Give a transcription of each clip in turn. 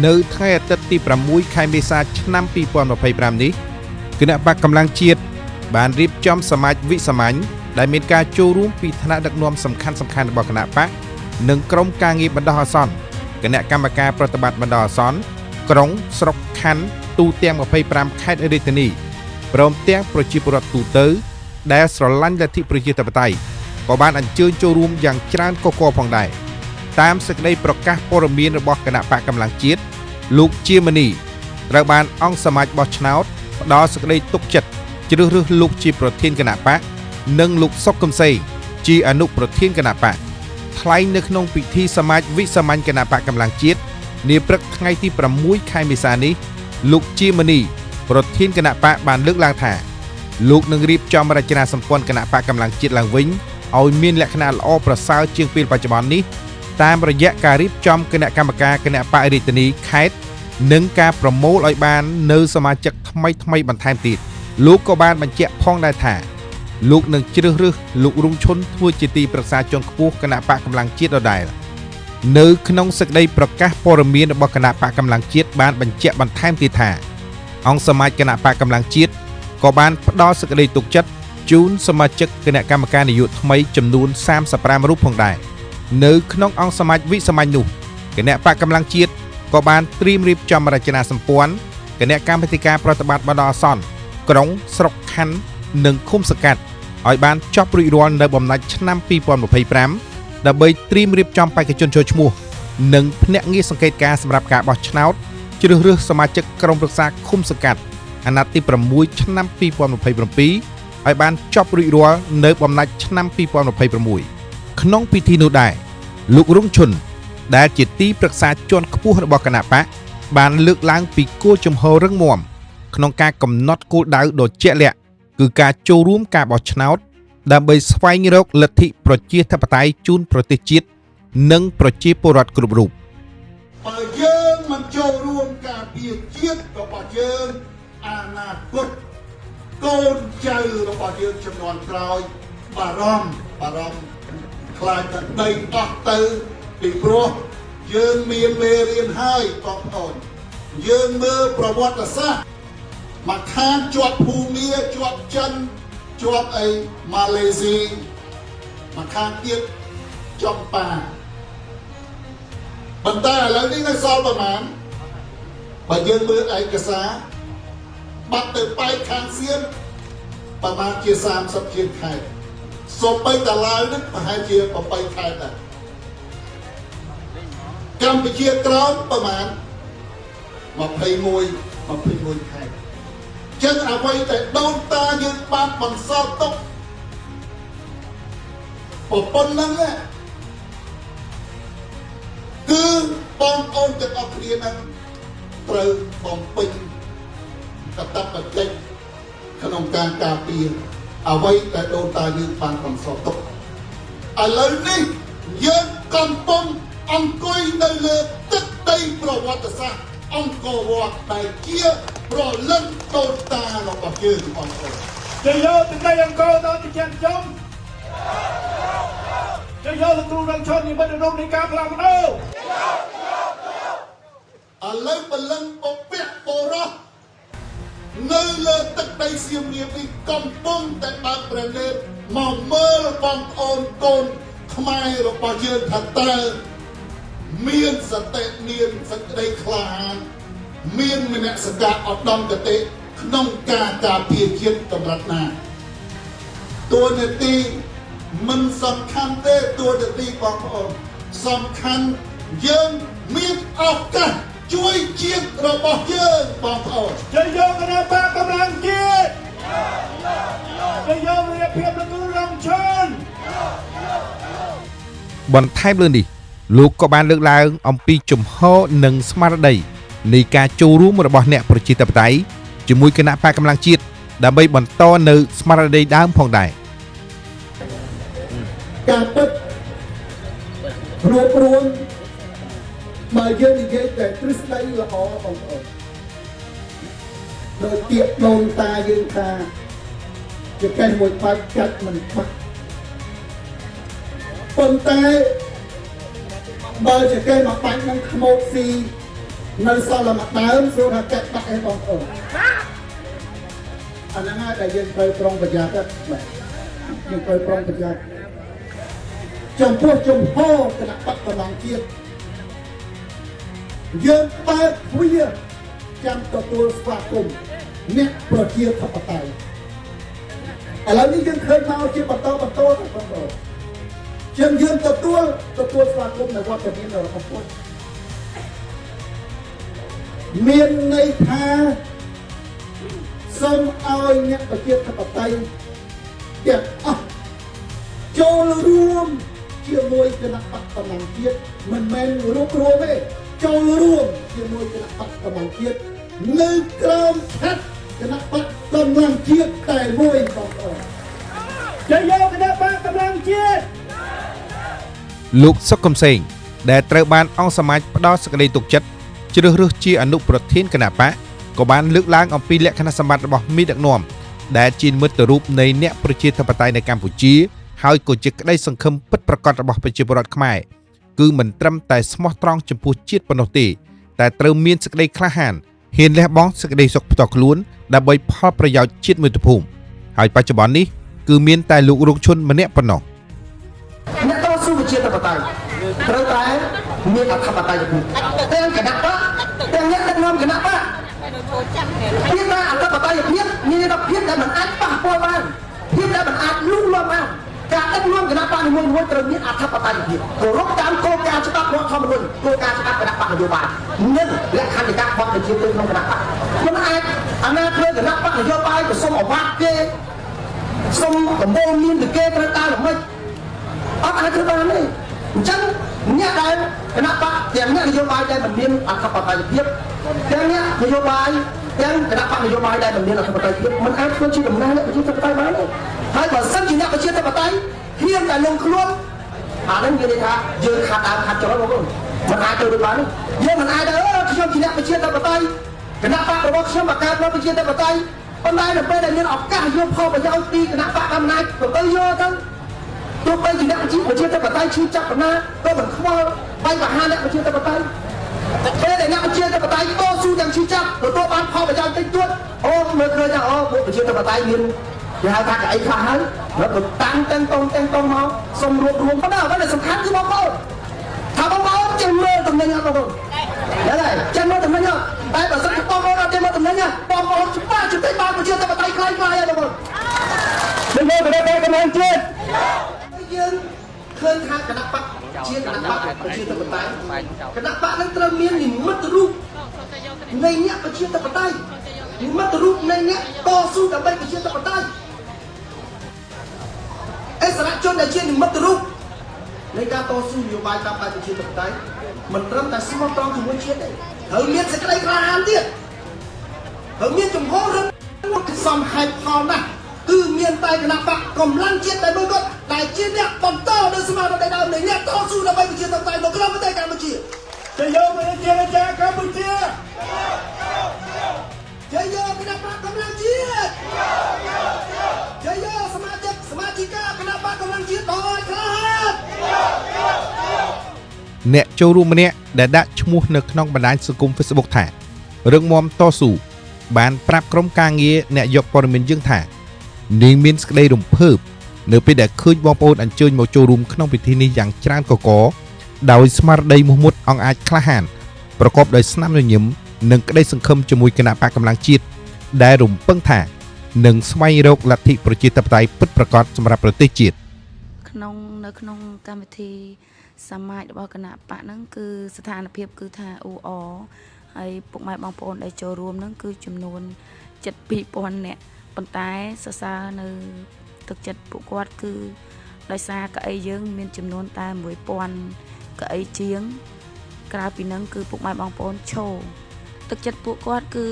នៅថ្ងៃអាទិត្យទី6ខែមេសាឆ្នាំ2025នេះគណៈបកកម្លាំងជាតិបានរៀបចំសមាជវិសាមញ្ញដែលមានការចូលរួមពីថ្នាក់ដឹកនាំសំខាន់ៗរបស់គណៈបកនិងក្រុមការងារបណ្ដោះអាសន្នគណៈកម្មការប្រតិបត្តិបណ្ដោះអាសន្នក្រុងស្រុកខណ្ឌទូទាំង25ខេត្តរាជធានីព្រមទាំងប្រជាពលរដ្ឋទូទៅដែលស្រឡាញ់លទ្ធិប្រជាធិបតេយ្យក៏បានអញ្ជើញចូលរួមយ៉ាងច្រើនកុះករផងដែរតាមសេចក្តីប្រកាសព័ត៌មានរបស់គណៈបកកម្លាំងជាតិលោកជាមនីត្រូវបានអង្គសមាជបោះឆ្នោតផ្ដល់សេចក្តីទុកចិត្តជ្រើសរើសលោកជាប្រធានគណៈបកនិងលោកសុកកំសីជាអនុប្រធានគណៈបកថ្លែងនៅក្នុងពិធីសមាជវិសាមញ្ញគណៈបកកម្លាំងជាតិនាព្រឹកថ្ងៃទី6ខែមេសានេះលោកជាមនីប្រធានគណៈបកបានលើកឡើងថាលោកនឹងរៀបចំរចនាសម្ព័ន្ធគណៈបកកម្លាំងជាតិឡើងវិញឲ្យមានលក្ខណៈល្អប្រសើរជាងពេលបច្ចុប្បន្ននេះតាមរយៈការរៀបចំគណៈកម្មការគណៈបករាជធានីខេត្តនិងការប្រមូលឲ្យបាននៅសមាជិកថ្មីៗបន្ថែមទៀតលោកក៏បានបញ្ជាក់ផងដែរថាលោកនឹងជ្រើសរើសលោករងឈុនធ្វើជាទីប្រឹក្សាជាន់ខ្ពស់គណៈបកកម្លាំងជាតិដដែលនៅក្នុងសេចក្តីប្រកាសព័ត៌មានរបស់គណៈបកកម្លាំងជាតិបានបញ្ជាក់បន្ថែមទៀតថាអង្គសមាជគណៈបកកម្លាំងជាតិក៏បានផ្ដល់សេចក្តីទុកចិត្តជូនសមាជិកគណៈកម្មការនយោបាយថ្មីចំនួន35រូបផងដែរនៅក្នុងអង្គសមាជវិសាមញ្ញនោះគណៈបកកម្លាំងជាតិក៏បានត្រៀមរៀបចំរចនាសម្ព័ន្ធគណៈកម្មាធិការប្រតិបត្តិបណ្ដោះអាសន្នក្រុងស្រុកខណ្ឌនិងឃុំសង្កាត់ឲ្យបានចប់រួចរាល់នៅបំណាច់ឆ្នាំ2025ដើម្បីត្រៀមរៀបចំបេក្ខជនចូលឈ្មោះនិងភ្នាក់ងារសង្កេតការណ៍សម្រាប់ការបោះឆ្នោតជ្រើសរើសសមាជិកក្រុមប្រឹក្សាឃុំសង្កាត់អាណត្តិទី6ឆ្នាំ2027ឲ្យបានចប់រួចរាល់នៅបំណាច់ឆ្នាំ2026ក្នុងពិធីនោះដែរលោករងឈុនដែលជាទីប្រឹក្សាជាន់ខ្ពស់របស់គណៈបកបានលើកឡើងពីគោលជំហររឹងមាំក្នុងការកំណត់គោលដៅដ៏ជាក់លាក់គឺការចូលរួមការបោះឆ្នោតដើម្បីស្វែងរកលទ្ធិប្រជាធិបតេយ្យជូនប្រទេសជាតិនិងប្រជាពលរដ្ឋគ្រប់រូប បើយើងមិនចូលរួមការពារជាតិរបស់យើងអនាគតកូនចៅរបស់យើងជំនាន់ក្រោយបារម្ភបារម្ភខ្លាចតែដីអស់ទៅពីព្រោះយើងមានមេរៀនហើយបងប្អូនយើងមើលប្រវត្តិសាស្ត្រមកខាងជាប់ភូមាជាប់ចិនជាប់អីម៉ាឡេស៊ីមកខាងទៀតចំប៉ា ប៉ុន្តែឥឡូវនេះនៅសល់ប្រហែលបើយើងមើលឯកសារបាត់ទៅប៉ែកខាងសៀមប្រហែលជា30ជាងខេត្តសូម្បីតាឡាវនេះប្រហែលជា8ខេត្តដែរកម្ពុជាក្រោមប្រហែល21 21ខេត្តចឹងអ្វីតែដូនតាយើងបានបន្សល់ទុកប្រពន្ធហ្នឹងណា គឺបងប្អូនទាំងអស់គ្នានឹងត្រូវបំពេញកាតព្វកិច្ចក្នុងការការពារអ្វីដែលដូនតាយើងបានបន្សល់ទុកឥឡូវនេះយើងកំពុងអង្គុយនៅលើទឹកដីប្រវត្តិសាស្ត្រអង្គរវត្តដែលជាប្រលឹងដូនតារបស់យើងបងប្អូន ជ័យយោទឹកដីអង្គរដល់ជាចំជ័យយោលោកគ្រូរងឈុននិមិត្តរូបនៃការផ្លាស់ប្ដូរ ឥឡូវពលឹងពពកបរោះនៅលើទឹកដីសៀមរាបនេះកំពុងតែបើកព្រះនេត្រមកមើលបងប្អូនកូនខ្មែររបស់យើងថាតើមានសតិមានសេចក្តីក្លាហានមានមនសិការឧត្តមគតិក្នុងការការពារជាតិកម្រិតណាតួនាទីមិនសំខាន់ទេតួនាទីបងប្អូនសំខាន់យើងមានឱកាសជួយជាតិរបស់យើងបងប្អូន ជ័យយោគណៈបកកម្លាំងជាតិជ័យយោវីរភាពលោកគ្រូរងឈុន បន្ថែមលើនេះលោកក៏បានលើកឡើងអំពីជំហរនិងស្មារតីនៃការចូលរួមរបស់អ្នកប្រជាធិបតេយ្យជាមួយគណៈបកកម្លាំងជាតិដើម្បីបន្តនៅស្មារតីដើមផងដែរ ការពិតរួបរួមបើយើងនិយាយតែទ្រឹស្ដីល្អបងប្អូនដោយពាក្យដូនតាយើងថាចកេះមួយបាច់កាត់មិនបាក់ប៉ុន្តែបើចកេះមួយបាច់នឹងខ្មោចស៊ី នៅសល់តែមួយដើមសួរថាកាច់បាក់អីបងប្អូនអាហ្នឹងហើយដែលយើងត្រូវប្រុងប្រយ័ត្នបាទយើងត្រូវប្រុងប្រយ័ត្នចំពោះជំហរគណបក្សកម្លាំងជាតិយើងបើកទ្វារចាំទទួលស្វាគមន៍អ្នកប្រជាធិបតេយ្យឥឡូវនេះយើងឃើញមកជាបន្តបន្តទៅបងប្អូនជាងយើងទទួលទទួលស្វាគមន៍នៅវត្តមានរបស់គាត់មានន័យថាសូមឲ្យអ្នកប្រជាធិបតេយ្យទាំងអស់ចូលរួមជាមួយគណបក្សកម្លាំងជាតិមិនមែនរួបរួមទេចូលរួមជាមួយគណបក្សកម្លាំងជាតិនៅក្រោមឆត្រគណបក្សកម្លាំងជាតិតែមួយបងប្អូន ជ័យយោគណបក្សកម្លាំងជាតិ លោកសុកកំសែងដែលត្រូវបានអង្គសមាជផ្ដល់សេចក្តីទុកចិត្តជ្រើសរើសជាអនុប្រធានគណបក្សក៏បានលើកឡើងអំពីលក្ខណៈសម្បត្តិរបស់មេដឹកនាំដែលជានិមិត្តរូបនៃអ្នកប្រជាធិបតេយ្យនៅកម្ពុជាហើយក៏ជាក្តីសង្ឃឹមពិតប្រាកដរបស់ប្រជាពលរដ្ឋខ្មែរគឺមិនត្រឹមតែស្មោះត្រង់ចំពោះជាតិប៉ុណ្ណោះទេតែត្រូវមានសេចក្តីក្លាហានហ៊ានលះបង់សេចក្តីសុខផ្ទាល់ខ្លួនដើម្បីផលប្រយោជន៍ជាតិមាតុភូមិហើយបច្ចុប្បន្ននេះគឺមានតែលោករោគឈុនម្នាក់ប៉ុណ្ណោះ អ្នកតស៊ូប្រជាធិបតេយ្យត្រូវតែមានអធិបតេយ្យភាពទាំងគណបក្សទាំងអ្នកដឹកនាំគណបក្សមានតែអធិបតេយ្យភាពមានន័យថាភាពដែលមិនអាចប៉ះពាល់បានភាពដែលមិនអាចលូកលាន់បានការដឹកនាំគណបក្សនីមួយៗត្រូវមានអធិបតេយ្យភាពគោរពតាមគោលការណ៍ច្បាប់រដ្ឋធម្មនុញ្ញគោលការណ៍ច្បាប់គណបក្សនយោបាយនិងលក្ខន្តិកៈបទបញ្ជាទៅក្នុងគណបក្សមិនអាចអាណាធ្វើគណបក្សនយោបាយទៅសុំអាវ៉ាត់គេសុំដំបូងមានពីគេត្រូវតាមល្មិច អត់អាចធ្វើបានទេអញ្ចឹងអ្នកដែលគណបក្សទាំងអ្នកនយោបាយដែលមិនមានអធិបតេយ្យភាពទាំងអ្នកនយោបាយទាំងគណបក្សនយោបាយដែលមិនមានអធិបតេយ្យភាពមិនអាចធ្វើជាតំណាងអ្នកប្រជាធិបតេយ្យបានទេហើយបើសិនជាអ្នកប្រជាធិបតេយ្យហ៊ានតែលងខ្លួនអានឹងមានន័យថាយើងខាត់ដើមខាត់ចុះបងប្អូនមិនអាចទៅរួចបានទេយើងមិនអាចថាអឺខ្ញុំជាអ្នកប្រជាធិបតេយ្យគណបក្សរបស់ខ្ញុំបង្កើតមកប្រជាធិបតេយ្យប៉ុន្តែនៅពេលដែលមានឱកាសយកផលប្រយោជន៍ពីគណបក្សអំណាចក៏ទៅយកទៅ ទោះបីជាអ្នកប្រជាប្រជាធិបតេយ្យឈឺចាប់ប៉ុណ្ណាក៏មិនខ្វល់បាយបហាអ្នកប្រជាធិបតេយ្យពេលដែលអ្នកប្រជាធិបតេយ្យតស៊ូយ៉ាងឈឺចាប់ទទួលបានផលប្រយោជន៍តិចតួចអូមើលឃើញថាអូពួកប្រជាធិបតេយ្យមានគេហៅថាកៅអីខ្លះហើយแล้วក៏តាំងទាំងតងទាំងតងមកសុំរួបរួមប៉ុន្តែអ្វីដែលសំខាន់គឺបងប្អូនថាបងប្អូនចេះមើលតំណែងអត់បងប្អូនហ្នឹងហើយចេះមើលតំណែងអត់តែបើសិនជាបងប្អូនអត់ចេះមើលតំណែងបងប្អូនច្បាស់ជាបានប្រជាធិបតេយ្យខ្លាំងខ្លាយហើយបងប្អូន ជ័យយោគណបក្សកម្លាំងជាតិ យើងឃើញថាគណបក្សជាគណបក្សប្រជាធិបតេយ្យគណបក្សនឹងត្រូវមាននិមិត្តរូបនៃអ្នកប្រជាធិបតេយ្យនិមិត្តរូបនៃអ្នកតស៊ូដើម្បីប្រជាធិបតេយ្យអិសរាជជនដែលជានិមិត្តរូបនៃការតស៊ូនយោបាយតាមបែបប្រជាធិបតេយ្យមិនត្រឹមតែស្មោះត្រង់ជាមួយជាតិទេត្រូវមានសេចក្តីក្លាហានទៀតត្រូវមានជំហររឹងសមហេតុផលណាស់គឺមានតែគណបក្សកម្លាំងជាតិតែមួយគត់ដែលជាអ្នកបន្តនៅស្មារតីដើមនៃអ្នកតស៊ូដើម្បីប្រជាធិបតេយ្យនៅក្នុងប្រទេសកម្ពុជា ជ័យយោប្រជាជាតិកម្ពុជា ជ័យយោគណបក្សកម្លាំងជាតិជ័យយោសមាជិកសមាជិកាគណបក្សកម្លាំងជាតិដ៏ក្លាហាន អ្នកចូលរួមម្នាក់ដែលដាក់ឈ្មោះនៅក្នុងបណ្ដាញសង្គម Facebook ថារឹងមាំតស៊ូបានប្រាប់ក្រុមការងារអ្នកយកព័ត៌មានយើងថានាងមានសេចក្តីរំភើបនៅពេលដែលឃើញបងប្អូនអញ្ជើញមកចូលរួមក្នុងពិធីនេះយ៉ាងច្រើនកកកដោយស្មារតីមោះមុតអង្អាចក្លាហានប្រកបដោយស្នាមញញឹមនិងក្តីសង្ឃឹមជាមួយគណបក្សកម្លាំងជាតិដែលរំពឹងថានឹងស្វែងរកលទ្ធិប្រជាធិបតេយ្យពិតប្រាកដសម្រាប់ប្រទេសជាតិ ក្នុងនៅក្នុងកម្មវិធីសមាជរបស់គណបក្សហ្នឹងគឺស្ថានភាពគឺថាអ៊ូអរហើយពុកម៉ែបងប្អូនដែលចូលរួមហ្នឹងគឺចំនួនជិត2000នាក់ប៉ុន្តែសរសើរនៅទឹកចិត្តពួកគាត់គឺដោយសារកៅអីយើងមានចំនួនតែ1000កៅអីជាង ក្រៅពីហ្នឹងគឺពុកម៉ែបងប្អូនឈរទឹកចិត្តពួកគាត់គឺ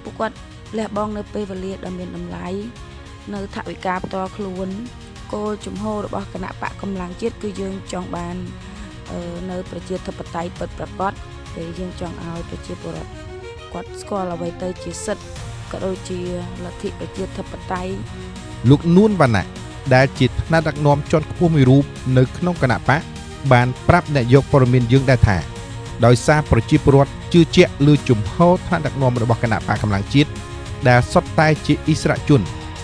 ពួកគាត់លះបង់នៅពេលវេលាដ៏មានតម្លៃនៅថវិកាផ្ទាល់ខ្លួន គោលជំហររបស់គណបក្សកម្លាំងជាតិគឺយើងចង់បាននៅប្រជាធិបតេយ្យពិតប្រាកដដែលយើងចង់ឲ្យប្រជាពលរដ្ឋគាត់ស្គាល់អ្វីទៅជាសិទ្ធិក៏ដូចជាលទ្ធិប្រជាធិបតេយ្យ លោកនួនវណ្ណៈដែលជាថ្នាក់ដឹកនាំជាន់ខ្ពស់មួយរូបនៅក្នុងគណបក្សបានប្រាប់អ្នកយកព័ត៌មានយើងដែរថា ដោយសារប្រជាពលរដ្ឋជឿជាក់លើជំហរថ្នាក់ដឹកនាំរបស់គណបក្សកម្លាំងជាតិដែលសុទ្ធតែជាអិសរាជជន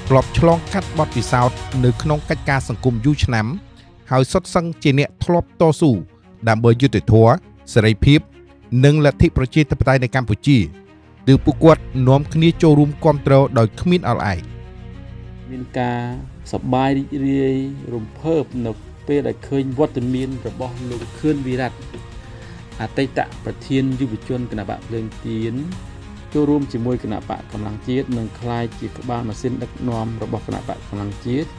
ធ្លាប់ឆ្លងកាត់បទពិសោធន៍នៅក្នុងកិច្ចការសង្គមយូរឆ្នាំហើយសុទ្ធសឹងជាអ្នកធ្លាប់តស៊ូដើម្បីយុត្តិធម៌សេរីភាព និងលទ្ធិប្រជាធិបតេយ្យនៅកម្ពុជាទើបពួកគាត់នាំគ្នាចូលរួមគាំទ្រដោយគ្មានអល់ឯក មានការសប្បាយរីករាយរំភើបនៅពេលដែលឃើញវត្តមានរបស់លោកខឿនវិរៈអតីតប្រធានយុវជនគណបក្សភ្លើងទៀនចូលរួមជាមួយគណបក្សកម្លាំងជាតិនិងក្លាយជាក្បាលម៉ាស៊ីនដឹកនាំរបស់គណបក្សកម្លាំងជាតិ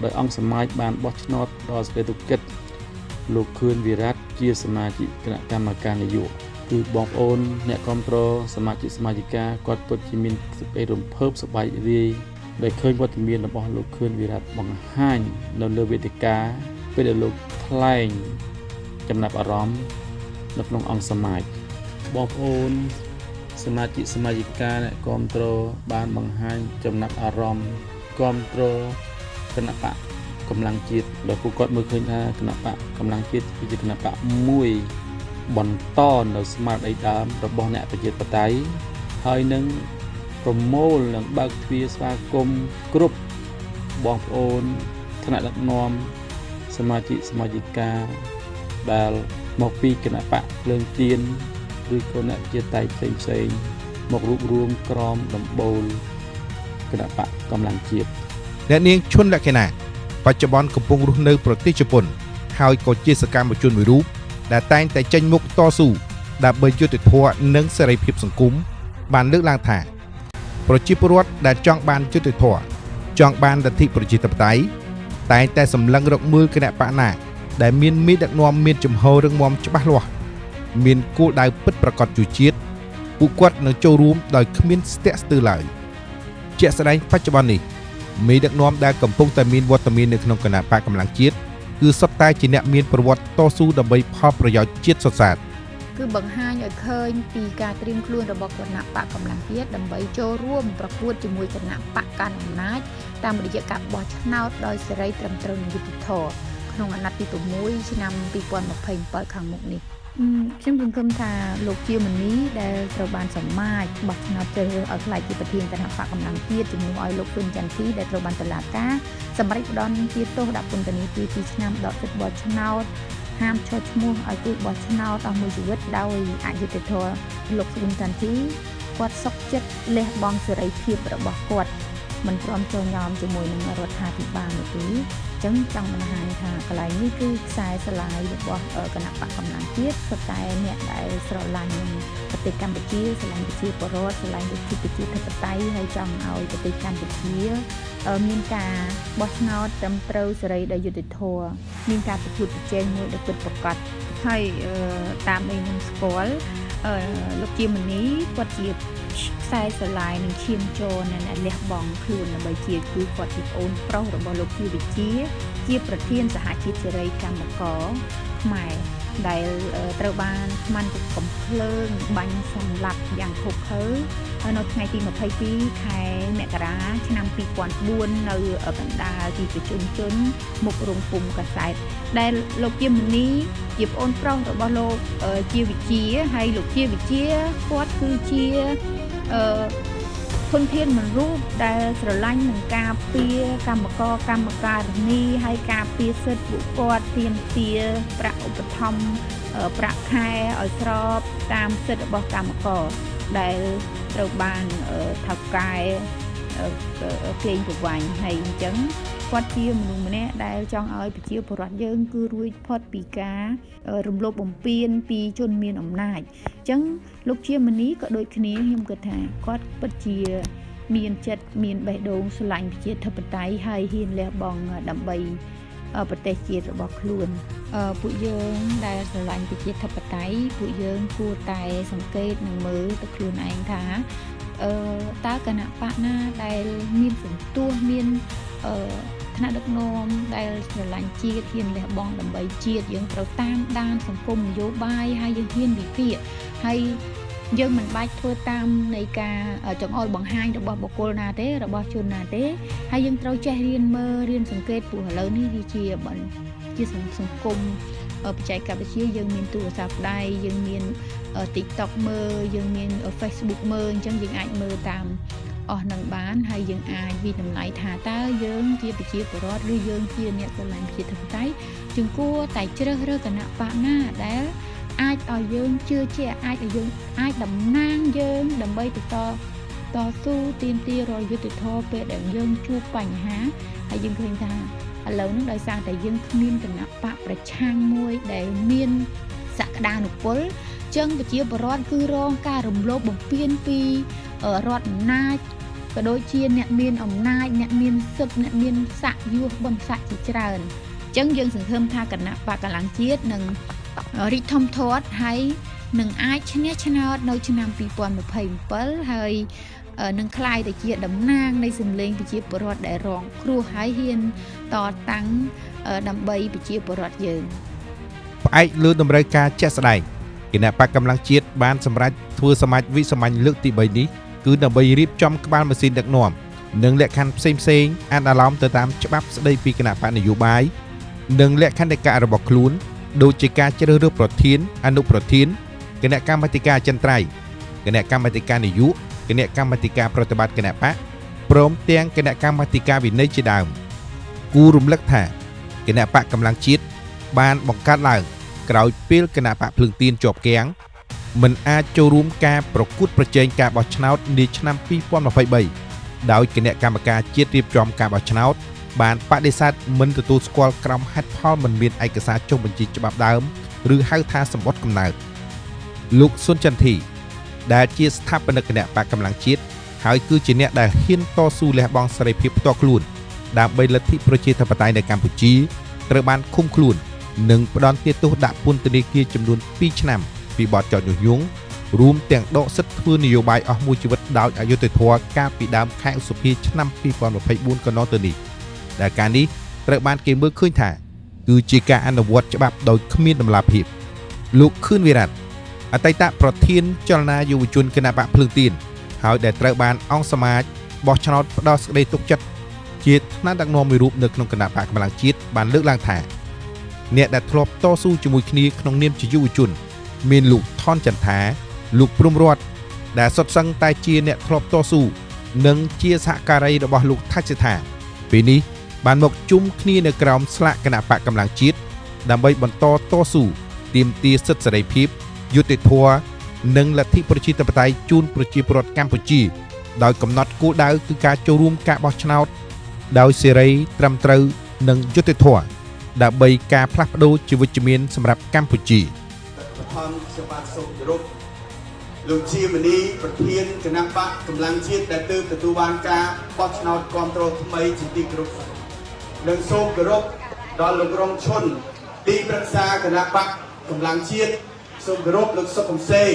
ដោយអង្គសមាជបានបោះឆ្នោតដល់សេចក្តីទុកចិត្តលោកខឿនវិរៈជាសមាជិកគណៈកម្មការនយោបាយគឺបងប្អូនអ្នកគាំទ្រសមាជិកសមាជិកាគាត់ពិតជាមានសេចក្តីរំភើបសប្បាយរីករាយដែលឃើញវត្តមានរបស់លោកខឿនវិរៈបង្ហាញនៅលើវេទិកាពេលដែលលោកថ្លែងចំណាប់អារម្មណ៍នៅក្នុងអង្គសមាជបងប្អូនសមាជិកសមាជិកាអ្នកគាំទ្របានបង្ហាញចំណាប់អារម្មណ៍គាំទ្រគណបក្សកម្លាំងជាតិដោយពួកគាត់មើលឃើញថាគណបក្សកម្លាំងជាតិគឺជាគណបក្សមួយបន្តនៅស្មារតីដើមរបស់អ្នកប្រជាធិបតេយ្យហើយនឹងប្រមូលនិងបើកទ្វារស្វាគមន៍គ្រប់បងប្អូនថ្នាក់ដឹកនាំសមាជិកសមាជិកាដែលមកពីគណបក្សភ្លើងទៀនឬក៏អ្នកប្រជាធិបតេយ្យផ្សេងៗមករួបរួមក្រោមដំបូលគណបក្សកម្លាំងជាតិ អ្នកនាងឈុនលក្ខិណាបច្ចុប្បន្នកំពុងរស់នៅប្រទេសជប៉ុនហើយក៏ជាសកម្មជនមួយរូបដែលតែងតែចេញមុខតស៊ូដើម្បីយុត្តិធម៌និងសេរីភាពសង្គមបានលើកឡើងថាប្រជាពលរដ្ឋដែលចង់បានយុត្តិធម៌ចង់បានលទ្ធិប្រជាធិបតេយ្យតែងតែសម្លឹងរកមើលគណបក្សណាដែលមានមេដឹកនាំមានជំហររឹងមាំច្បាស់លាស់មានគោលដៅពិតប្រាកដជួយជាតិពួកគាត់នឹងចូលរួមដោយគ្មានស្ទាក់ស្ទើរឡើយជាក់ស្ដែងបច្ចុប្បន្ននេះមេដឹកនាំដែលកំពុងតែមានវត្តមាននៅក្នុងគណបក្សកម្លាំងជាតិគឺសុទ្ធតែជាអ្នកមានប្រវត្តិតស៊ូដើម្បីផលប្រយោជន៍ជាតិសុទ្ធសាធ គឺបង្ហាញឲ្យឃើញពីការត្រៀមខ្លួនរបស់គណបក្សកម្លាំងជាតិដើម្បីចូលរួមប្រកួតជាមួយគណបក្សកាន់អំណាចតាមរយៈការបោះឆ្នោតដោយសេរីត្រឹមត្រូវនិងយុត្តិធម៌ក្នុងអាណត្តិទី6ឆ្នាំ2027ខាងមុខនេះខ្ញុំសង្ឃឹមថាលោកជាមនីដែលត្រូវបានសមាជបោះឆ្នោតជ្រើសរើសឲ្យក្លាយជាប្រធានគណបក្សកម្លាំងជាតិជំនួសឲ្យលោកហ៊ុនចន្ទធីដែលត្រូវបានតុលាការសម្រេចផ្តន្ទាទោសដាក់ពន្ធនាគារ2ឆ្នាំដកសិទ្ធិបោះឆ្នោតហាមឈរឈ្មោះឲ្យគឺបោះឆ្នោតអស់មួយជីវិតដោយអយុត្តិធម៌លោកហ៊ុនចន្ទធីគាត់សុខចិត្តលះបង់សេរីភាពរបស់គាត់មិនព្រមចូលញោមជាមួយនឹងរដ្ឋាភិបាលនោះទេអញ្ចឹងចង់បង្ហាញថាកន្លែងនេះគឺខ្សែស្លាយរបស់គណបក្សកម្លាំងជាតិសុទ្ធតែអ្នកដែលស្រឡាញ់នឹងប្រទេសកម្ពុជាស្រឡាញ់ប្រជាពលរដ្ឋស្រឡាញ់លទ្ធិប្រជាធិបតេយ្យហើយចង់ឲ្យប្រទេសកម្ពុជាមានការបោះឆ្នោតត្រឹមត្រូវសេរីដោយយុត្តិធម៌មានការប្រកួតប្រជែងមួយដ៏ពិតប្រាកដហើយតាមដែលខ្ញុំស្គាល់លោកជាមនីគាត់ជាខ្សែស្រឡាយនឹងឈាមជ័រនៅអ្នកលះបង់ខ្លួនដើម្បីជាគឺគាត់ជាប្អូនប្រុសរបស់លោកជាវិជាជាប្រធានសហជីពសេរីកម្មករខ្មែរដែលត្រូវបានខ្មាន់កំភ្លើងបាញ់សម្លាប់យ៉ាងឃោរឃៅនៅថ្ងៃទី22ខែមករាឆ្នាំ2004នៅកណ្ដាលទីប្រជុំជនមុខរោងពុំកាសែតដែលលោកជាមនីជាប្អូនប្រុសរបស់លោកជាវិជាហើយលោកជាវិជាគាត់គឺជាធនធានមួយរូបដែលស្រឡាញ់នឹងការពារកម្មករកម្មការិនីហើយការពារសិទ្ធិពួកគាត់ទាមទារប្រាក់ឧបត្ថម្ភប្រាក់ខែឲ្យស្របតាមសិទ្ធិរបស់កម្មករដែលត្រូវបានថៅកែកេងប្រវ័ញ្ចហើយអញ្ចឹងគាត់ជាមនុស្សម្នាក់ដែលចង់ឲ្យប្រជាពលរដ្ឋយើងគឺរួចផុតពីការរំលោភបំពានពីជនមានអំណាចអញ្ចឹងលោកជាមនីក៏ដូចគ្នាខ្ញុំគិតថាគាត់ពិតជាមានចិត្តមានបេះដូងស្រឡាញ់ប្រជាធិបតេយ្យហើយហ៊ានលះបង់ដើម្បីប្រទេសជាតិរបស់ខ្លួនពួកយើងដែលស្រឡាញ់ប្រជាធិបតេយ្យពួកយើងគួរតែសង្កេតនិងមើលទៅខ្លួនឯងថាតើគណបក្សណាដែលមានសន្ទុះមានថ្នាក់ដឹកនាំដែលស្រឡាញ់ជាតិហ៊ានលះបង់ដើម្បីជាតិយើងត្រូវតាមដានសង្គមនយោបាយហើយយើងហ៊ានវិភាគហើយយើងមិនបាច់ធ្វើតាមនៃការចង្អុលបង្ហាញរបស់បុគ្គលណាទេរបស់ជនណាទេហើយយើងត្រូវចេះរៀនមើលរៀនសង្កេតព្រោះឥឡូវនេះវាជាសង្គម បច្ចេកវិទ្យាយើងមានទូរស័ព្ទដៃយើងមាន TikTok មើលយើងមាន Facebook មើលអញ្ចឹងយើងអាចមើលតាមអស់នឹងបានហើយយើងអាចវិតម្លៃថាតើយើងជាប្រជាពលរដ្ឋឬយើងជាអ្នកស្រឡាញ់ប្រជាធិបតេយ្យយើងគួរតែជ្រើសរើសគណបក្សណាដែលអាចឲ្យយើងជឿជាក់អាចឲ្យយើងអាចតំណាងយើងដើម្បីទៅតតស៊ូទាមទាររកយុត្តិធម៌ពេលដែលយើងជួបបញ្ហាហើយយើងឃើញថាឥឡូវនេះដោយសារតែយើងគ្មានគណបក្សប្រឆាំងមួយដែលមានសក្តានុពលចឹងប្រជាពលរដ្ឋគឺរងការរំលោភបំពានពីរដ្ឋអំណាចក៏ដូចជាអ្នកមានអំណាចអ្នកមានសិទ្ធិអ្នកមានស័ក្តិយុសបុណ្យស័ក្តិជាច្រើនចឹងយើងសង្ឃឹមថាគណបក្សកម្លាំងជាតិនឹងរីកធំធាត់ហើយនឹងអាចឈ្នះឆ្នោតនៅឆ្នាំ2027ហើយនឹងក្លាយទៅជាតំណាងនៃសម្លេងប្រជាពលរដ្ឋដែលរងគ្រោះហើយហ៊ានតតាំងដើម្បីប្រជាពលរដ្ឋយើង ផ្អែកលើតម្រូវការជាក់ស្ដែងគណបក្សកម្លាំងជាតិបានសម្រេចធ្វើសមាជវិសាមញ្ញលើកទី3នេះគឺដើម្បីរៀបចំក្បាលម៉ាស៊ីនដឹកនាំនិងលក្ខខណ្ឌផ្សេងៗអនុលោមទៅតាមច្បាប់ស្តីពីគណបក្សនយោបាយនិងលក្ខន្តិកៈរបស់ខ្លួនដូចជាការជ្រើសរើសប្រធានអនុប្រធានគណៈកម្មាធិការអចិន្ត្រៃយ៍គណៈកម្មាធិការនយោបាយគណៈកម្មាធិការប្រតិបត្តិគណបក្សព្រមទាំងគណៈកម្មាធិការវិន័យជាដើមគូរំលឹកថាគណបក្សកម្លាំងជាតិបានបង្កើតឡើងក្រោយពេលគណបក្សភ្លើងទៀនជាប់គាំងមិនអាចចូលរួមការប្រកួតប្រជែងការបោះឆ្នោតនាឆ្នាំ2023ដោយគណៈកម្មការជាតិរៀបចំការបោះឆ្នោតបានបដិសេធមិនទទួលស្គាល់ក្រោមហេតុផលមិនមានឯកសារចុះបញ្ជីច្បាប់ដើមឬហៅថាសម្បត្តិកំណើតលោកសុនចន្ទធីដែលជាស្ថាបនិកគណបក្សកម្លាំងជាតិហើយគឺជាអ្នកដែលហ៊ានតស៊ូលះបង់សេរីភាពផ្ទាល់ខ្លួនដើម្បីលទ្ធិប្រជាធិបតេយ្យនៅកម្ពុជាត្រូវបានឃុំខ្លួននិងផ្ដន្ទាទោសដាក់ពន្ធនាគារចំនួន2ឆ្នាំពីបទចោទញុះញង់រួមទាំងដកសិទ្ធិធ្វើនយោបាយអស់មួយជីវិតដោយអយុត្តិធម៌កាលពីដើមខែឧសភាឆ្នាំ2024កន្លងទៅនេះដែលការនេះត្រូវបានគេមើលឃើញថាគឺជាការអនុវត្តច្បាប់ដោយគ្មានតម្លាភាពលោកខឿនវិរៈអតីតប្រធានចលនាយុវជនគណបក្សភ្លើងទៀនហើយដែលត្រូវបានអង្គសមាជបោះឆ្នោតផ្ដល់សេចក្តីទុកចិត្តជាថ្នាក់ដឹកនាំមួយរូបនៅក្នុងគណបក្សកម្លាំងជាតិបានលើកឡើងថាអ្នកដែលធ្លាប់តស៊ូជាមួយគ្នាក្នុងនាមជាយុវជនមានលោកថនចន្ទថាលោកព្រំរតដែលសុទ្ធសឹងតែជាអ្នកធ្លាប់តស៊ូនិងជាសហការីរបស់លោកថាច់សេដ្ឋាពេលនេះបានមកជុំគ្នានៅក្រោមស្លាកគណបក្សកម្លាំងជាតិដើម្បីបន្តតស៊ូទាមទារសិទ្ធិសេរីភាពយុត្តិធម៌និងលទ្ធិប្រជាធិបតេយ្យជូនប្រជាពលរដ្ឋកម្ពុជាដោយកំណត់គោលដៅគឺការចូលរួមការបោះឆ្នោតដោយសេរីត្រឹមត្រូវនិងយុត្តិធម៌ដើម្បីការផ្លាស់ប្ដូរជីវវិជ្ជមានសម្រាប់កម្ពុជាបឋមខ្ញុំបាទសូមគោរពលោកជាមនីប្រធានគណបក្សកម្លាំងជាតិដែលទើបទទួលបានការបោះឆ្នោតគាំទ្រថ្មីជាទីគោរពនិងសូមគោរពដល់លោករងឈុនទីប្រឹក្សាគណបក្សកម្លាំងជាតិសូមគោរពលោកសុខកំសែង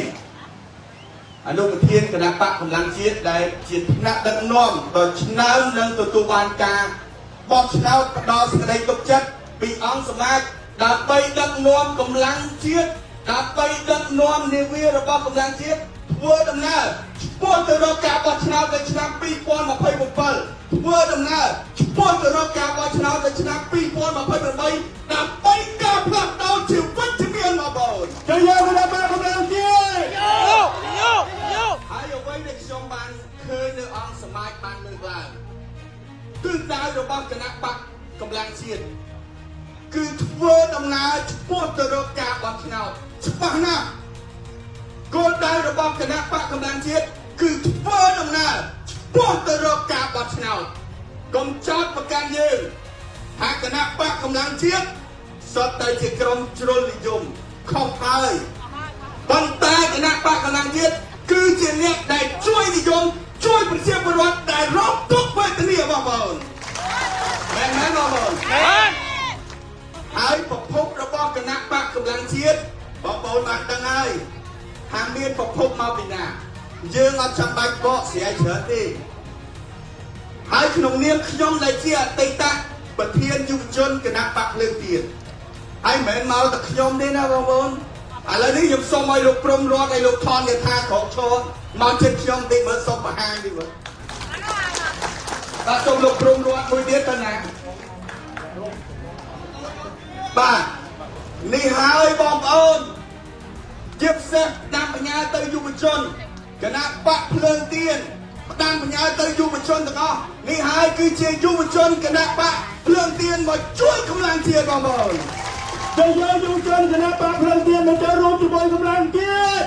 អនុប្រធានគណបក្សកម្លាំងជាតិដែលជាថ្នាក់ដឹកនាំដ៏ឆ្នើមនឹងទទួលបានការបោះឆ្នោតផ្ដល់សេចក្តីទុកចិត្តពីអង្គសមាជដើម្បីដឹកនាំកម្លាំងជាតិដើម្បីដឹកនាំនាវារបស់កម្លាំងជាតិធ្វើដំណើរឆ្ពោះទៅរកការបោះឆ្នោតនៅឆ្នាំ2027ធ្វើដំណើរឆ្ពោះទៅរកការបោះឆ្នោតនៅឆ្នាំ2028ដើម្បីការផ្លាស់ប្ដូរជីវិតជំនាញបងប្អូនជ័យយោគណបក្សកម្លាំងជាតិហើយអ្វីដែលខ្ញុំបានឃើញនៅអង្គសមាជបានលើកឡើងទិសដៅរបស់គណបក្សកម្លាំងជាតិគឺធ្វើដំណើរឆ្ពោះទៅរកការបោះឆ្នោតច្បាស់ណាស់គោលដៅរបស់គណបក្សកម្លាំងជាតិគឺធ្វើដំណើរឆ្ពោះទៅរកការបោះឆ្នោតកុំចោទប្រកាន់យើងថាគណបក្សកម្លាំងជាតិសុទ្ធតែជាក្រុមជ្រុលនិយមខុសហើយប៉ុន្តែគណបក្សកម្លាំងជាតិគឺជាអ្នកដែលជួយនិយមជួយប្រជាពលរដ្ឋដែលរងទុក្ខវេទនាបងប្អូនមែនទេបងប្អូនមែនហើយប្រភពរបស់គណបក្សកម្លាំងជាតិបងប្អូនបានដឹងហើយថាមានប្រភពមកពីណាយើងអត់ចាំបាច់បកស្រាយច្រើនទេហើយក្នុងនាមខ្ញុំដែលជាអតីតប្រធានយុវជនគណបក្សភ្លើងទៀនហើយមិនមែនមកតែខ្ញុំទេណាបងប្អូនឥឡូវនេះខ្ញុំសូមឲ្យលោកព្រំរតឲ្យលោកថនយថាក្រោកឈរមកចិត្តខ្ញុំតិចមើលសូមបង្ហាញតិចមើលបាទសូមលោកព្រំរតមួយទៀតទៅណាបាទ នេះហើយបងប្អូនជាពិសេសផ្ដាំបញ្ញាទៅយុវជនគណៈបកភ្លើងទៀនផ្ដាំបញ្ញាទៅយុវជនទាំងអស់នេះហើយគឺជាយុវជនគណៈបកភ្លើងទៀនមកជួយកម្លាំងជាតិបងប្អូន ជ័យយោយុវជនគណៈបកភ្លើងទៀនមកចូលរួមជាមួយកម្លាំងជាតិ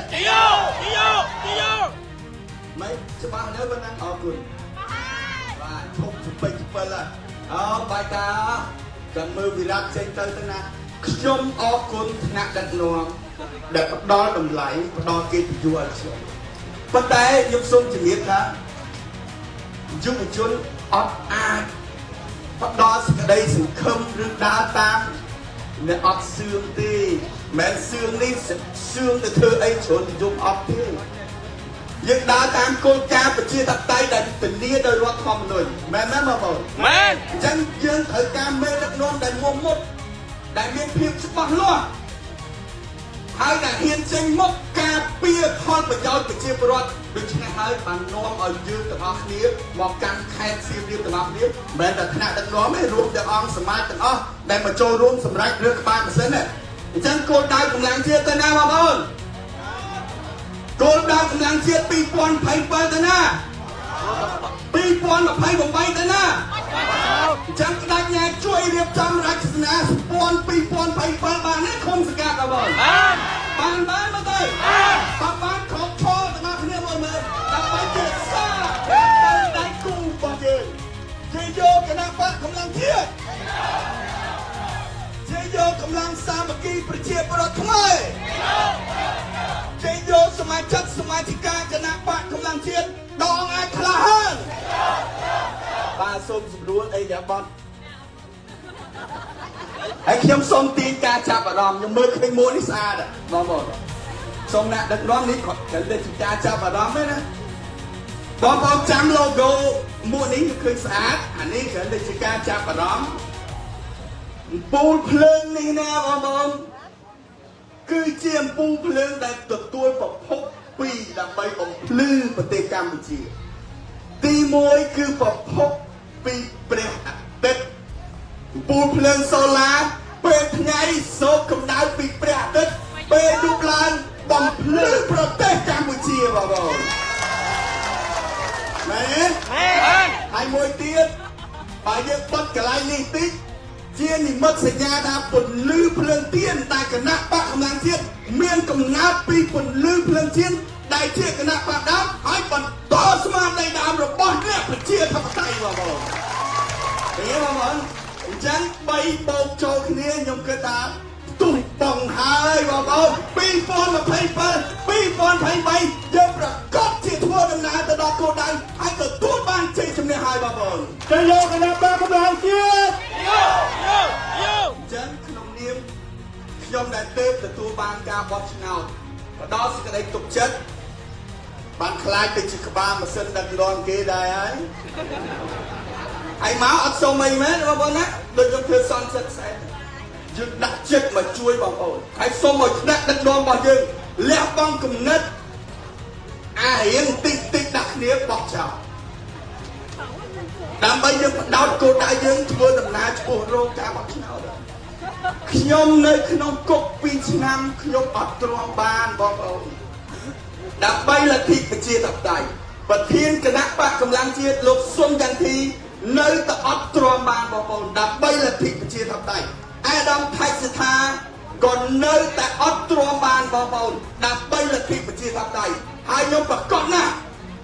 មិនច្បាស់នៅប៉ុណ្ណឹងអរគុណបាទឈប់ស្ពេចស្ពិលអូបាយតាចាំមើលវិរៈចេញទៅទៅណាខ្ញុំអរគុណថ្នាក់ដឹកនាំដែលផ្ដល់តម្លៃផ្ដល់កិត្តិយសឲ្យខ្ញុំប៉ុន្តែខ្ញុំសូមជំរាបថាយុវជនអត់អាចផ្ដល់សេចក្តីសង្ឃឹមឬដើរតាមអ្នកអត់សឿងទេមិនសឿងនេះសឿងទៅធ្វើអីច្រើននិយមអត់ទេយើងដើរតាមគោលការណ៍ប្រជាធិបតេយ្យដែលធានាដោយរដ្ឋធម្មនុញ្ញមែនទេបងប្អូនមែនអញ្ចឹងយើងត្រូវការមេដឹកនាំដែលមុះមុតដែលមានភាពច្បាស់លាស់ហើយដែលហ៊ានចេញមុខការពារផលប្រយោជន៍ប្រជាពលរដ្ឋដូច្នេះហើយបាននាំឲ្យយើងទាំងអស់គ្នាមកកាន់ខេត្តសៀមរាបទាំងអស់គ្នាមិនមែនតែថ្នាក់ដឹកនាំទេរួមទាំងអង្គសមាជទាំងអស់ដែលមកចូលរួមសម្រេចរឿងក្បាលម៉ាស៊ីនទេអញ្ចឹងគោលដៅកម្លាំងជាតិទៅណាបងប្អូនគោលដៅកម្លាំងជាតិ2027ទៅណា2028ទៅណាអញ្ចឹងក្តាច់ញ៉ែជួយរៀបចំរចនាសម្ព័ន្ធ2027បានទេឃុំសង្កាត់បងប្អូនបានបានមកទៅបានបានខកឈរទាំងអស់គ្នាមកមើលដើម្បីជាសារទៅដៃគូរបស់យើងជាយកគណៈបកកម្លាំងជាតិជាយកកម្លាំងសាមគ្គីប្រជាពលរដ្ឋខ្មែរជាយកសមាជិកសមាជិកាគណៈបកកម្លាំងជាតិដងអាចក្លាហានបាទសូមសម្រួលអីយ៉ាបត់ហើយខ្ញុំសូមទាញការចាប់អារម្មណ៍ខ្ញុំមើលឃើញមួនេះស្អាតបងប្អូនសូមអ្នកដឹកនាំនេះគាត់ត្រូវតែជាការចាប់អារម្មណ៍ទេណាបងប្អូនចាំ logo មួនេះឃើញស្អាតអានេះគ្រាន់តែជាការចាប់អារម្មណ៍អំពូលភ្លើងនេះណាបងប្អូនគឺជាអំពូលភ្លើងដែលទទួលប្រភពពីរដើម្បីបំភ្លឺប្រទេសកម្ពុជាទី1គឺប្រភពពីព្រះអាទិត្យអំពូលភ្លើងសូឡាពេលថ្ងៃសោកកម្ដៅពីព្រះអាទិត្យពេលយប់ឡើងបំភ្លឺប្រទេសកម្ពុជាបងប្អូនមែនទេហើយមួយទៀតបើយើងបិទកន្លែងនេះតិចជានិមិត្តសញ្ញាថាពន្លឺភ្លើងទៀនតែគណៈបកកម្លាំងជាតិមានកំណើតពីពន្លឺភ្លើងទៀនដែលជាគណៈបកដើមហើយបន្តស្មារតីដើមរបស់អ្នកប្រជាធិបតេយ្យបងប្អូនទេបងប្អូនអញ្ចឹង3បូកចូលគ្នាខ្ញុំគិតថាផ្ទុះបងហើយបងប្អូន2027 2023យើងប្រកាសជាធ្វើដំណើរទៅដល់គោលដៅហើយទទួលបានជ័យជំនះហើយបងប្អូន ជ័យយោគណៈបកកម្លាំងជាតិ អញ្ចឹងក្នុងនាមខ្ញុំដែលទើបទទួលបានការបោះឆ្នោតផ្ដល់សេចក្តីទុកចិត្តបានខ្លាចទៅជាក្បាលម៉ាស៊ីនដឹកនាំគេដែរហើយហើយមកអត់សុំអីមែនបងប្អូនណាដូចខ្ញុំធ្វើសន្និសិទសែនយើងដាក់ចិត្តមកជួយបងប្អូនហើយសុំឲ្យថ្នាក់ដឹកនាំរបស់យើងលះបង់គំនិតអារៀងតិចតិចដាក់គ្នាបោះចោលដើម្បីយើងផ្ដោតគោលដៅយើងធ្វើដំណើរឆ្ពោះរកការបោះឆ្នោតខ្ញុំនៅក្នុងគុក2ឆ្នាំខ្ញុំអត់ទ្រាំបានបងប្អូនដើម្បីលទ្ធិប្រជាធិបតេយ្យប្រធានគណៈបកកម្លាំងជាតិលោកសុនចន្ទធីនៅតែអត់ទ្រាំបានបងប្អូនដើម្បីលទ្ធិប្រជាធិបតេយ្យអាដាមថៃសិដ្ឋាក៏នៅតែអត់ទ្រាំបានបងប្អូនដើម្បីលទ្ធិប្រជាធិបតេយ្យហើយខ្ញុំប្រកាសណាស់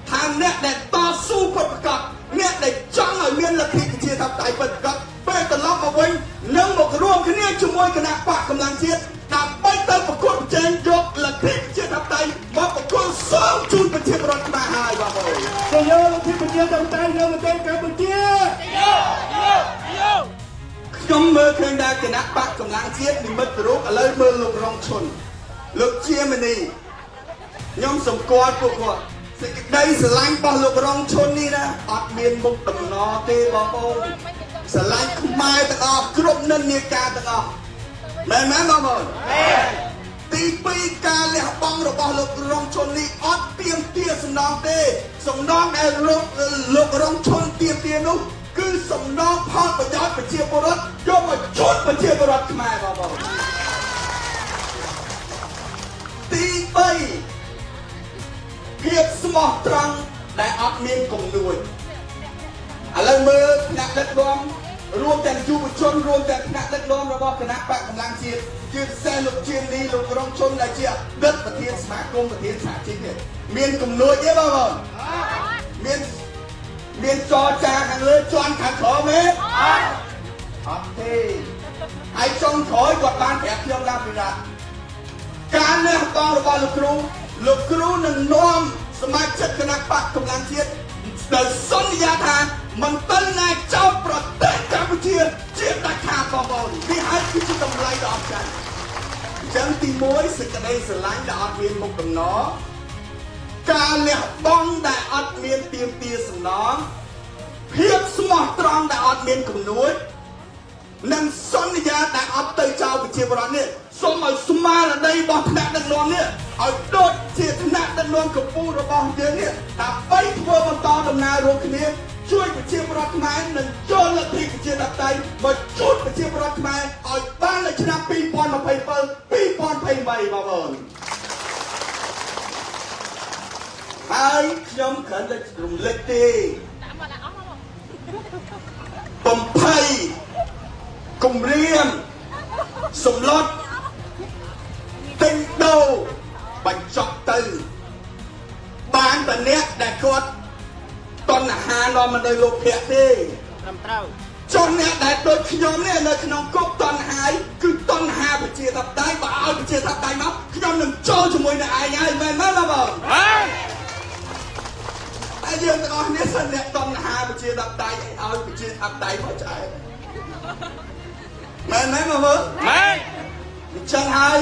ថាអ្នកដែលតស៊ូពិតប្រាកដអ្នកដែលចង់ឲ្យមានលទ្ធិប្រជាធិបតេយ្យពិតប្រាកដពេលត្រឡប់មកវិញនឹងមករួមគ្នាជាមួយគណៈបកកម្លាំងជាតិដើម្បីទៅប្រកួតប្រជែងយកលទ្ធិប្រជាធិបតេយ្យមកប្រគល់សងជូនប្រជាពលរដ្ឋខ្មែរហើយបងប្អូន ជ័យយោលទ្ធិប្រជាធិបតេយ្យនៅប្រទេសកម្ពុជា ខ្ញុំមើលឃើញថាគណៈបកកម្លាំងជាតិនិមិត្តរូបឥឡូវមើលលោករងឈុនលោកជាមនីខ្ញុំសម្គាល់ពួកគាត់សេចក្តីស្រឡាញ់របស់លោករងឈុននេះណាអត់មានមុខតំណទេបងប្អូនស្រឡាញ់ខ្មែរទាំងអស់គ្រប់និន្នាការទាំងអស់មែនទេបងប្អូនទី2ការលះបង់របស់លោករងឈុននេះអត់ទៀមទាសំណងទេសំណងដែលលោករងឈុនទៀមទានោះគឺសំណងផលប្រយោជន៍ប្រជាពលរដ្ឋយកមកជូនប្រជាពលរដ្ឋខ្មែរបងប្អូន ទី3ភាពស្មោះត្រង់ដែលអត់មានគំនួចឥឡូវមើលថ្នាក់ដឹកនាំរួមទាំងយុវជនរួមទាំងថ្នាក់ដឹកនាំរបស់គណៈបកកម្លាំងជាតិជាពិសេសលោកជាលីលោករងជនដែលជាអតីតប្រធានសមាគមប្រធានសហជីពនេះមានគំនួចទេបងប្អូនមានចរចាខាងលើជន់ខាងក្រោមទេអត់ទេហើយចុងក្រោយគាត់បានប្រាប់ខ្ញុំឡើងពីថាការលះបង់របស់លោកគ្រូលោកគ្រូនឹងនាំសមាជិកគណៈបកកម្លាំងជាតិទៅសន្យាថាមិនទៅណាចោលប្រទេសកម្ពុជាជាដាច់ខាតបងប្អូននេះហើយគឺជាតម្លៃដ៏អស្ចារ្យអញ្ចឹងទី1សេចក្តីស្រឡាញ់ដែលអត់មានមុខដំណរការលះបង់ដែលអត់មានទាមទារសំណងភាពស្មោះត្រង់ដែលអត់មានគំនួចនិងសន្យាដែលអត់ទៅចោលប្រជាពលរដ្ឋនេះសូមឲ្យស្មារតីរបស់ថ្នាក់ដឹកនាំនេះឲ្យដូចជាថ្នាក់ដឹកនាំកម្ពុជារបស់យើងនេះដើម្បីធ្វើបន្តដំណើររួមគ្នាជួយប្រជាពលរដ្ឋខ្មែរនិងចូលលទ្ធិប្រជាធិបតេយ្យមកជួយប្រជាពលរដ្ឋខ្មែរឲ្យបាននៅឆ្នាំ2027 2028បងប្អូនហើយខ្ញុំគ្រាន់តែរំលឹកទេបំភ័យគំរាមសម្លុតទិញដូរបញ្ចប់ទៅបានតែអ្នកដែលគាត់តណ្ហានាំមកនៅលោកភៈទេត្រឹមត្រូវចុះអ្នកដែលដូចខ្ញុំនេះនៅក្នុងគុកតណ្ហាគឺតណ្ហាប្រជាធិបតេយ្យបើឲ្យប្រជាធិបតេយ្យមកខ្ញុំនឹងចូលជាមួយនឹងឯងហើយមែនទេបងប្អូនបាទហើយយើងទាំងអស់គ្នាសិនអ្នកតណ្ហាប្រជាធិបតេយ្យឲ្យប្រជាធិបតេយ្យមកឆ្អែតមែនទេបងប្អូនមែនអញ្ចឹងហើយ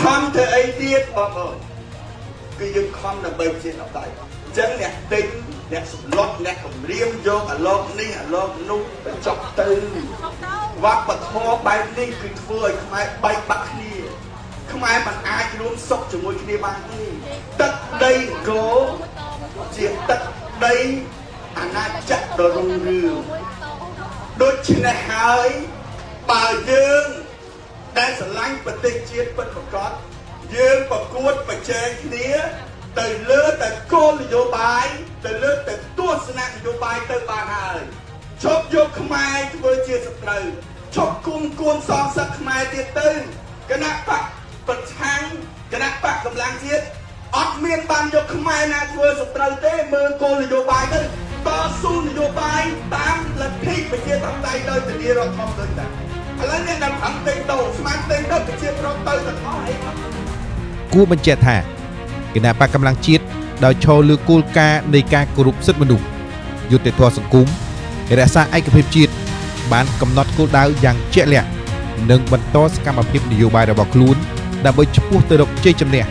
ខំធ្វើអីទៀតបងប្អូនគឺយើងខំដើម្បីប្រជាធិបតេយ្យអញ្ចឹងអ្នកទិញអ្នកសម្លុតអ្នកគម្រាមយកអាលោកនេះអាលោកនោះបញ្ចប់ទៅវប្បធម៌បែបនេះគឺធ្វើឲ្យខ្មែរបែកបាក់គ្នាខ្មែរមិនអាចរួមសុខជាមួយគ្នាបានទេទឹកដីអង្គរជាទឹកដីអាណាចក្រដ៏រុងរឿងដូច្នេះហើយបើយើងដែលស្រឡាញ់ប្រទេសជាតិពិតប្រាកដយើងប្រកួតប្រជែងគ្នាទៅលើតែគោលនយោបាយទៅលើតែទស្សនៈនយោបាយទៅបានហើយឈប់យកខ្មែរធ្វើជាសត្រូវឈប់គុំគួនសងសឹកខ្មែរទៀតទៅគណៈបកប្រឆាំងគណៈបកកម្លាំងជាតិអត់មានបានយកខ្មែរណាធ្វើសត្រូវទេមើលគោលនយោបាយទៅតស៊ូនយោបាយតាមលទ្ធិប្រជាធិបតេយ្យដោយធានារដ្ឋធម្មនុញ្ញដែរឥឡូវអ្នកដែលប្រឹងទិញដូរស្មានទិញទៅប្រជាប្រដ្ឋទៅទាំងអស់អីគួរបញ្ជាក់ថាគណៈបកកម្លាំងជាតិដោយឈរលើគោលការណ៍នៃការគោរពសិទ្ធិមនុស្សយុត្តិធម៌សង្គមរក្សាឯកភាពជាតិបានកំណត់គោលដៅយ៉ាងជាក់លាក់និងបន្តសកម្មភាពនយោបាយរបស់ខ្លួនដើម្បីឆ្ពោះទៅរកជ័យជំនះ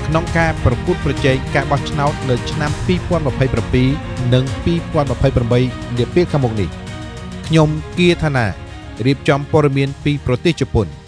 ក្នុងការប្រកួតប្រជែងការបោះឆ្នោតនៅឆ្នាំ2027និង2028នាពេលខាងមុខនេះខ្ញុំគាឋានារៀបចំព័ត៌មានពីប្រទេសជប៉ុន។